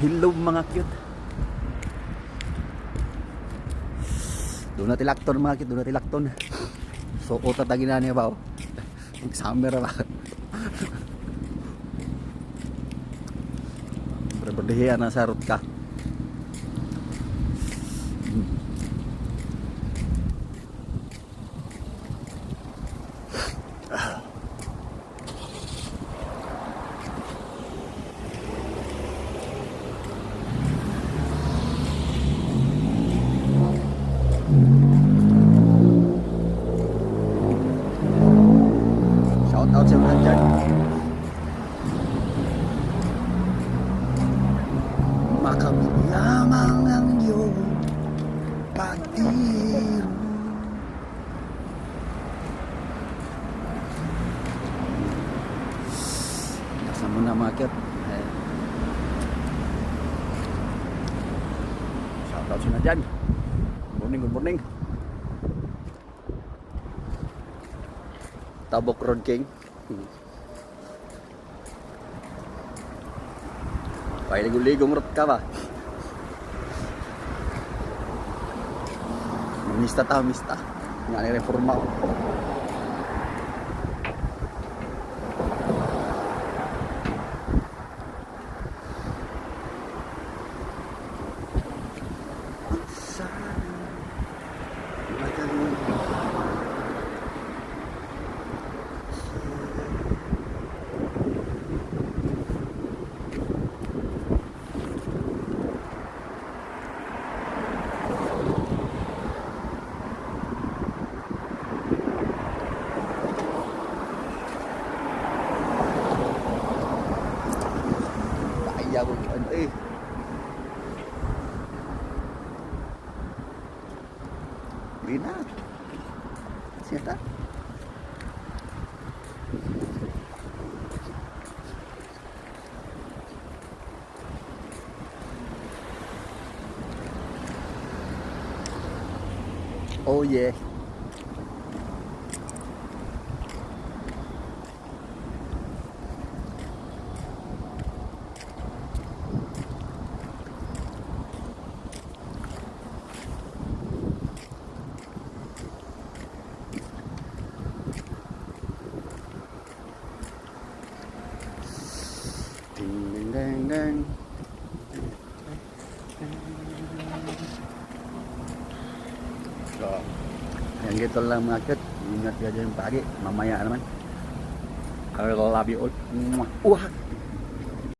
Hello, mga cute. Doon na tilakton, mga cute, doon na tilakton. So, utatagin na niya ba? Oh? Mag summer ba? Berberdihan na sa ka. Shout out sa mga dyan. Makamit lamang ang iyong pagtiro. Nasa muna, mga cute. Eh. Shout out sa mga dyan. Good morning, good morning. Tabok Road King. Pailigong-ligong rot ka ba? Mista ta, mista. Nga ni reforma ko. Sana magaling. Ayaw ko ano eh. Hindi na. Siya. Oh yeah. Ding ding ding ding. So, yan, gito lang, mga cute. Ingat kayo dyan pagi. Mamaya naman. I love you all. Mwah. Uwak!